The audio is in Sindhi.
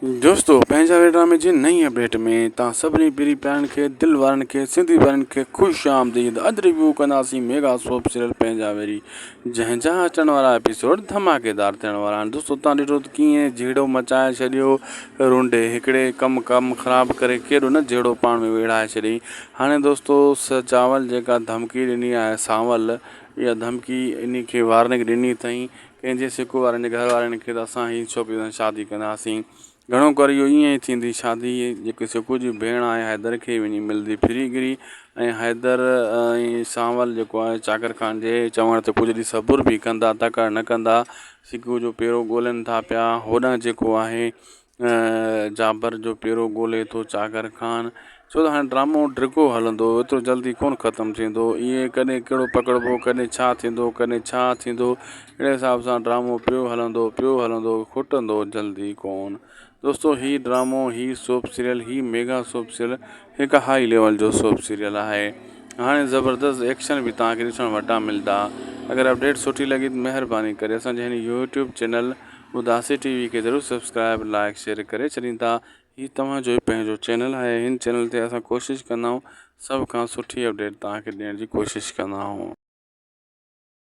دوستو پنهنجا وير ڊرامي جي نئين اپڊيٽ ۾ توهان سڀني پري پيارن کي دل وارن کي سنڌي ڀائرن کي خوش آمديد اڄ ريويو ڪنداسين ميگا سوپ سيريل پنهنجا ويري جنهن جا اچڻ وارا ايپيسوڊ ڌماڪيدار ٿيڻ وارا آهن دوستو توهان ڏٺو ته ڪيئن جهيڙو مچائي ڇڏيو رونڊي هڪڙي ڪم ڪم خراب ڪري ڪيڏو نه جهيڙو پاڻ ۾ ويڙهائي ڇڏيائين هاڻي دوستو سجاول جيڪا ڌمڪي ڏني آهي سانول اها ڌمڪي انهي کي وارننگ ڏني اٿائين ڪنهن جي سڪ وارن جي گهر وارن کي ته اسان هي ڇوڪري سان شادي ڪنداسين. گهڻو ڪري اهو ائين ئي ٿيندي شادي جيڪي سڪو جي ڀيڻ آهي حيدر کي وڃي ملندي ڦري گري ۽ حيدر ۽ سانول جيڪو آهي چاڪر خان جي چوڻ تي ڪجهه ڏينهن صبر به ڪندا تڪڙ نه ڪندا سڪو جو پيرو ڳولين ٿا پيا هوڏانهن جيڪو آهي جابر جو پيرو ڳولي ٿو چاڪر خان ڇو ته هاڻي ڊرامو ڊگهو هلندو ايترو جلدي ڪونه ختم ٿيندو ائين ڪڏهن ڪهڙو پڪڙبو ڪڏهن ڇا ٿيندو ڪڏهن ڇا ٿيندو اهڙي حساب سان ڊرامو پيو هلندو پيو هلندو کٽندو جلدي ڪونه دوستو هي ڊرامو هي سوپ سيريل هي ميگا سوپ سيريل هڪ هائي ليول جو سوپ سيريل آهي هاڻي زبردست ايڪشن به توهان کي ڏسڻ وٽان ملدا اگر اپڊيٽ سٺي لڳي ته مهرباني ڪري اسان جي هن يوٽيوب چينل اداسي ٽي وي کي ضرور سبسڪرائب لائڪ شيئر ڪري ڇڏيندا هي توهان جو پنهنجو چينل آهي هن چينل تي اسان ڪوشش ڪندا آهيون سڀ کان سٺي اپڊيٽ توهان کي ڏيڻ جي ڪوشش ڪندا آهيون.